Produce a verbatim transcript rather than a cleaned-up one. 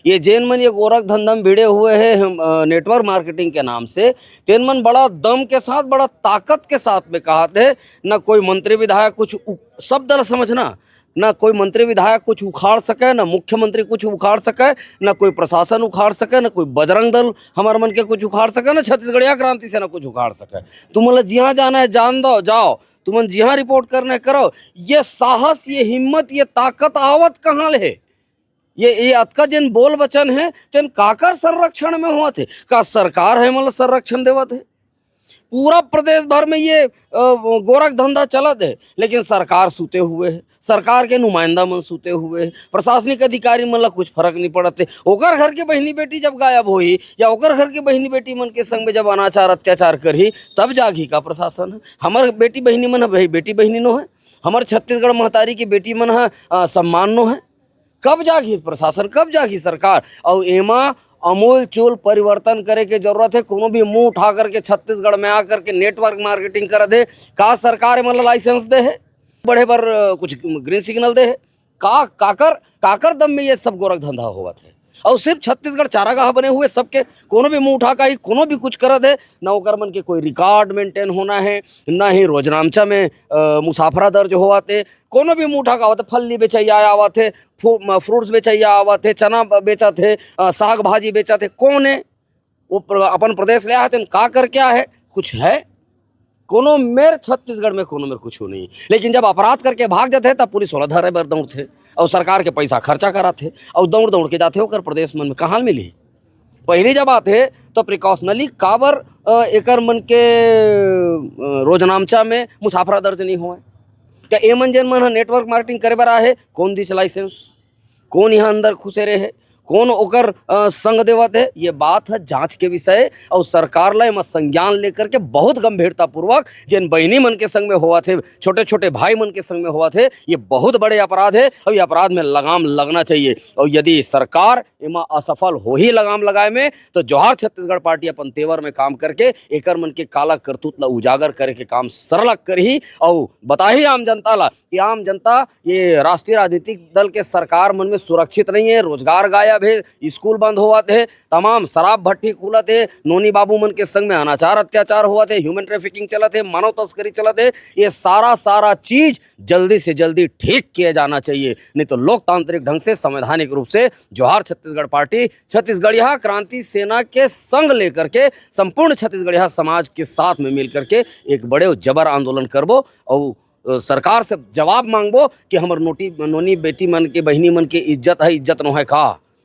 ये जेन मन ये गोरख धंधा में भिड़े हुए हैं, हम, अ, नेटवर्क मार्केटिंग के नाम से, तेन मन बड़ा दम के साथ, बड़ा ताकत के साथ में कहत हे, न कोई मंत्री विधायक कुछ उ-, शब्द ल समझना, न कोई मंत्री विधायक कुछ उखाड़ सके, न मुख्यमंत्री कुछ उखाड़ सके, न कोई प्रशासन उखाड़ सके, न कोई बजरंग दल हमर मन के कुछ उखाड़ सके, न छत्तीसगढ़िया क्रांति सेना कुछ उखाड़ सके। तुमन ल जिहाँ जाना है, जान दो, जाओ। तुमन जिहाँ रिपोर्ट करना है, करो। ये साहस, ये हिम्मत, ये ताकत आवत कहाँ ले हे? ये, ये अतका जेन बोल वचन है, तेन काकर संरक्षण में होवत हे? का सरकार है, मतलब, संरक्षण देवत है? पूरा प्रदेश भर में ये, अ, गोरख धंधा चलत है, लेकिन सरकार सुते हुए है, सरकार के नुमाइंदा मन सुते हुए है, प्रशासनिक अधिकारी मन ला कुछ फर्क नहीं पड़त है। ओकर घर के बहिनी बेटी जब गायब होही या ओकर घर के बहिनी बेटी मन के संग में जब अनाचार अत्याचार करही, तब जागही का प्रशासन? हमर बेटी बहिनी मन ह भाई, बेटी बहिनी नो है, हमर छत्तीसगढ़ महतारी के बेटी मन ह, अ, सम्मान नो है। कब जागही प्रशासन, कब जागही सरकार? अउ एमा अमूल चूल परिवर्तन करे के जरूरत है। कोनो भी मुंह उठा करके छत्तीसगढ़ में आकर के नेटवर्क मार्केटिंग करत हे, का सरकार एमन ला लाइसेंस दे हे बढ़े बर? अ, कुछ ग्रीन सिग्नल दे हे? का काकर, काकर दम में ये सब गोरख धंधा होवत है? अउ सिर्फ छत्तीसगढ़ चारागाह बने हुए सबके, कोनो भी मुंह उठा के ही कोनो भी कुछ करत हे, ना ओकर मन के कोई रिकॉर्ड मेंटेन होना है, ना ही रोजनामचा में, अ, मुसाफरा दर्ज होवत हे। कोनो भी मुंह उठा के आवत हे, फल्ली बेचैया आवत हे, फू-, म-, फ्रूट्स बेचैया आवत हे, चना ब-, बेचत हे, अ, साग भाजी बेचत हे, कौन है? वो प्र-, अपन प्रदेश ले आए हे, तेन का करके आए हे? कुछ है? कोनो मेर छत्तीसगढ़ में कोनो मेर कुछ नहीं। लेकिन जब अपराध करके भाग जाते हैं, तब पुलिस वाला धरे बर दौड़ते हैं और सरकार के पैसा खर्चा कराते हैं और दौड़ दौड़ के जाते हैं, ओकर प्रदेश मन में कहाँ मिली? पहली जब आते हैं तो प्रिकॉशनली काबर, अ, एकर मन के, अ, रोजनामचा में मुसाफरा दर्ज नहीं होए? क्या ए मन जेन मन ह नेटवर्क मार्केटिंग करे बर आए हे, कौन दिस लाइसेंस? कौन यहाँ अंदर घुसे रहे? कौन ओकर, अ, संग देवत है? ये बात है जांच के विषय। और सरकार ला एमा संज्ञान लेकर के बहुत गंभीरतापूर्वक जेन बहिनी मन के संग में होवत है, छोटे-छोटे भाई मन के संग में होवत है, ये बहुत बड़े अपराध है और ये अपराध में लगाम लगना चाहिए। और यदि सरकार एमा असफल होही लगाम लगाए में, तो जोहार छत्तीसगढ़ पार्टी अपन तेवर में काम करके एकर मन के काला करतूत ला उजागर करे के काम सरलग करही और बताही आम जनता ला कि आम जनता ये राष्ट्रीय राजनीतिक दल के सरकार मन में सुरक्षित नहीं है। रोजगार गायब है, स्कूल बंद होवत है, तमाम शराब भट्टी खुलत है, नोनी बाबू मन के संग में अनाचार अत्याचार होवत है, ह्यूमन ट्रैफिकिंग चलत है, मानव तस्करी चलत है। ये सारा, सारा चीज जल्दी से जल्दी ठीक किया जाना चाहिए, नहीं तो लोकतांत्रिक ढंग से, संवैधानिक रूप से जोहार छत्तीसगढ़ पार्टी, छत्तीसगढ़िया क्रांति सेना के संग लेकर के संपूर्ण छत्तीसगढ़िया समाज के साथ में मिल करके एक बड़े जबर आंदोलन करबो और, अ, सरकार से जवाब मांगबो कि हमर नोटी, नोनी बेटी मन के, बहिनी मन के इज्जत है, इज्जत नो है का?